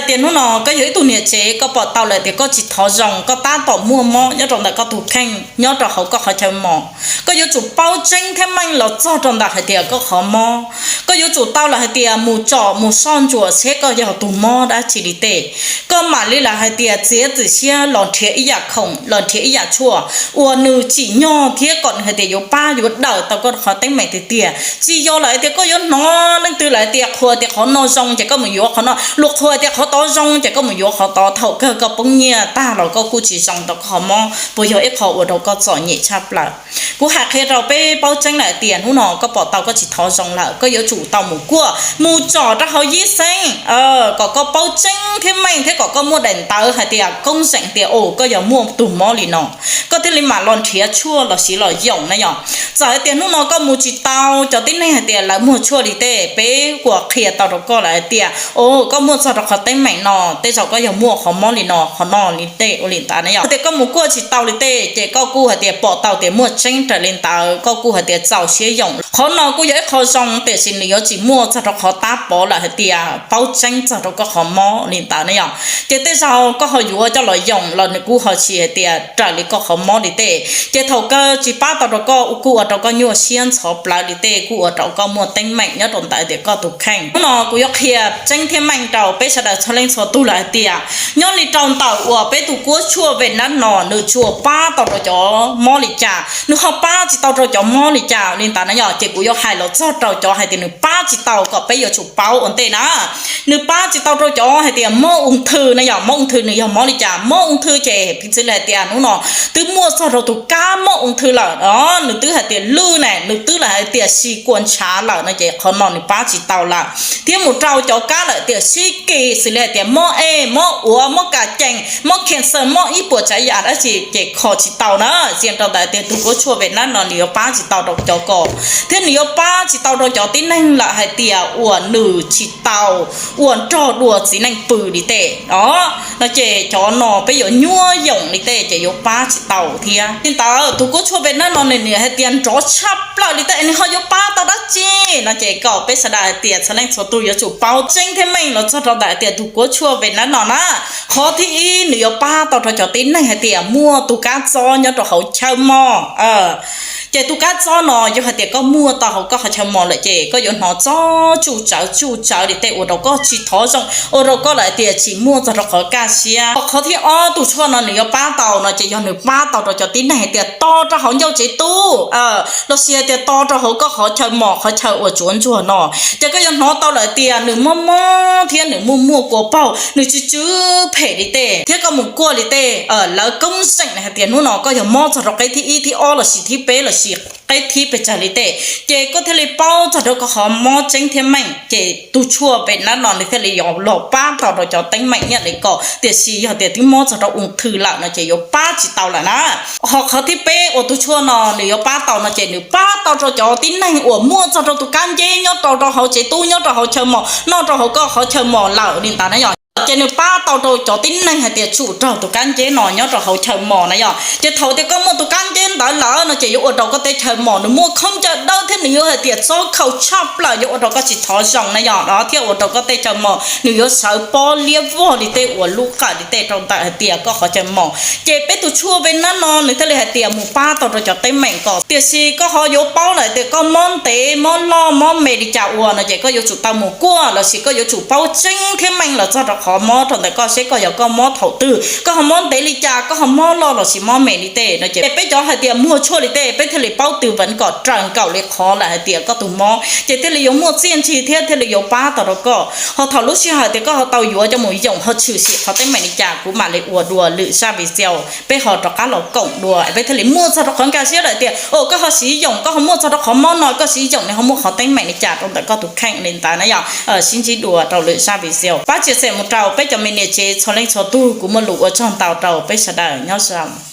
Tias hnub no koj yog ib tug niam tsev, koj pom tau lawm tias koj tsis thov zoo, koj tab tom muaj mob nyob rau ntawm koj tus kheej, nyob rau hauv koj qhov chaw mos, koj yuav tsum paub tseeb thiab meej los txog rau ntawm hais tias koj qhov mob. Koj yuav tsum tau lawm hais tias mus tsom mus soj ntsuam seb koj yog tus mob dab tsi li tej, koj mam li lawm hais tias txiav txim siab los nrhiav ib yam khoom, los nrhiav ib yam tshuaj uas nws tsim nyog thiab kom nws hais tias yuav pab yuav daws tau koj qhov teeb meem tiag tiag. Tsis yog lawm hais tias koj yuav hnov leej twg lawm hais tias qhuas tias qhov no zoo ces koj mus yuav qhov no, luag qhuas tias qhov tod zoo ces koj mus yuav qhov tod, thaum kawg koj poob nyiaj tag los koj kuj tsis zoo tau koj qhov mob, puas yog ib qho ua rau koj txom nyem tshaj plaws. Kuv hais qhia rau peb paub tseeb lawm hais tias hnub no koj pom tau koj tsis thov zoo lawm, koj yuav tsum tau mus kuaj mus tsom rau hauv yib xeeb kom koj paub tseeb thiab meej thiab kom koj muaj daim ntawv hais tias koob zeem tias, o, koj yog muaj tus mob li no, koj thiaj li mam los nrhiav tshuaj los sis los yoom na yom. Txawm hais tias hnub no koj mus tsis tau, cov tib neeg hais tias lawv muag tshuaj li tej, peb kuas qhia tau rau koj lawm hais tias, o, koj muaj txog rau qhov teeb meem no, tej zaum koj yog muaj qhov mob li no qhov no li tej ua li ntawd na yom. Hais tias koj mus kuaj tsis tau li tej ces koj kuj hais tias pom tau tias muaj tseeb raws li ntawd, koj kuj hais tias txaus siab yoom. Qhov no kuj yog ib qho zoo, tiam sis nws yuav tsis muaj txog rau qhov tab pov lawm hais tias paub tseeb txog rau koj qhov mob li ntawd na yom. Ces tej zaum koj ho yuav coj los yoom los nws kuj ho tsis hais tias raws li koj qhov mob li tej, ces thaum kawg tsis pab tau rau koj, kuj ua rau koj nyuaj siab ntxhov plawv li tej, kuj ua rau koj muaj teeb meem nyob rau ntawm tias koj tus kheej. Hnub no kuv yuav qhia tseeb thiab meej rau peb sawv daws txhua leej txhua tug lawm hais tias nyob li rau ntawm uas peb tus kuab tshuaj Venab no nws tsuas pab tau rau cov mob li cas, nws ho pab tsis tau rau cov mob li cas li ntawd na yom. Ces kuv yuav hais los txog rau cov hais tias nws pab tsis tau kom peb yuav tsum paub ua ntej na. Nws pab tsis tau rau cov hais tias mob ung thw na yom. Mob ung thw nws yog mob li cas? Mob ung thw ces piv txwv li hais tias hnub no twb muaj txog rau tus kab mob ung thw lawm os, nws twb hais tias lwj ne, nws twb lawm hais tias si kua ntshav lawm no ces qhov no nws pab tsis tau lawm. Thiab mus rau cov kab lawm tias sib kis xws li hais tias mob ej, mob uav, mob kas cees, mob cancer, mob ib puas tsav yam dab tsi ces kho tsis tau na. Txhia rau ntawd tias tus kuab tshuaj Venab no nws yuav pab tsis tau rau cov ko, thiab nws yuav pab tsis tau rau cov tib neeg lawm hais tias uas nws tsis tau ua nrog dua txiv neej pw li tej os. No ces cov no peb yuav nyuaj yoom li tej ces yuav pab tsis tau thiab. Li ntawd tus kuab tshuaj Venab no nws hais tias nrov tshaj plaws li tej, nws ho yuav pab tau dab tsi? No ces kom peb sawv daws hais tias txhua leej txhua tug yuav tsum paub tseeb thiab meej los txog rau ntawm hais tias tus kuab tshuaj Venab no na. Qhov thib ib, nws yuav pab tau rau cov tib neeg hais tias muaj tus kab txob nyob rau hauv chaw mos. Ces tus kab txob no yog hais tias koj muaj tau hauv koj qhov chaw mos lawm ces koj yuav hnov txob tsuj tsawv tsuj tsawv li tej ua rau koj tsis thov zoo, ua rau koj lawm hais tias tsis muaj txog rau qhov kaj siab. Qhov thib ob, tus tshuaj no nws yuav pab tau no ces yog nws pab tau rau cov tib neeg hais tias to rau hauv ncauj tsev tub los sis hais tias to rau hauv koj qhov chaw mos qhov chaw uas tsuav ntsuag no, ces koj yuav hnov tau lawm tias nws mob mob thiab nws muaj muaj kua paug, nws tsw tsw phem li tej, thiab koj mus kuaj li tej, lawv koob zeem hais tias hnub no koj yog mob txog rau qeb thib ib thib ob los sis thib peb los sis qeb thib pes tsawg li tej, ces koj thiaj li paub txog rau koj qhov mob tseeb thiab meej. Ces tus tshuaj Venab no nws thiaj li yuav los pab tau rau cov teeb meem nyiaj li ko. Tiam sis yog tias twb mob txog rau ung thw lawm no ces yuav pab tsis tau lawm na. Ho qhov thib peb uas tus tshuaj no nws yuav pab tau no ces nws pab tau rau cov tib neeg uas muaj txog rau tus kab nceb nyob rau rau hauv tsev tub, nyob rau hauv chaw mos, noj rau hauv koj qhov chaw mos lawm li ntawd na yom. Ces nws pab tau rau cov tib neeg hais tias tsum raug tus kab nceb no nyob rau hauv chaw mos na yom. Ces thaum tias koj muaj tus kab nceb ntawd lawm no ces yuav ua rau koj tej chaw mos nws muaj khaub ncaws dawb thiab nws yuav hais tias txob khaus tshaj plaws, yuav ua rau koj tsis thov zoo na yom, thiab ua rau koj tej chaw mos nws yuav sawv pob liab vog li tej uas lub qawm li tej rau ntawm hais tias koj qhov chaw mos. Ces peb tus tshuaj Venab no nws thiaj li hais tias mus pab tau rau cov teeb meem ko. Tiam sis koj ho yuav paub lawm tias koj mob ntev mob loj mob me li cas ua no ces koj yuav tsum tau mus kuaj los sis koj yuav tsum paub tseeb thiab meej los txog rau qhov mob rau ntawm koj seb koj yog koj mob thaum twg, koj ho mob ntev li cas, koj ho mob loj los sis mob me li tej no ces peb cov hais tias muag tshuaj li tej peb thiaj li paub twv veev kom raws nkaus li qhov lawm hais tias koj tus mob ces thiaj li yuav muaj txiaj ntsig thiab thiaj li yuav pab tau rau koj. Ho thaum lub sij hawm tias koj ho tau yuav coj mus yoom ho tshwm sim qhov teeb meem li cas kuv mam li ua dua lwm zaj video peb ho rov qab los koom dua peb thiaj li muaj txog rau qhov nkag siab lawm tias o koj ho siv yoom, koj ho muaj txog rau qhov mob no koj siv yoom nws ho muaj qhov teeb meem li cas rau ntawm koj tus kheej li ntawd na yom. Sib ntsib dua rau lwm zaj video, pab txiav txim mus rau peb cov me niam tsev txhua leej txhua tug, kuv muaj lus ua tsaug ntau rau peb sawv daws, nyob zoo.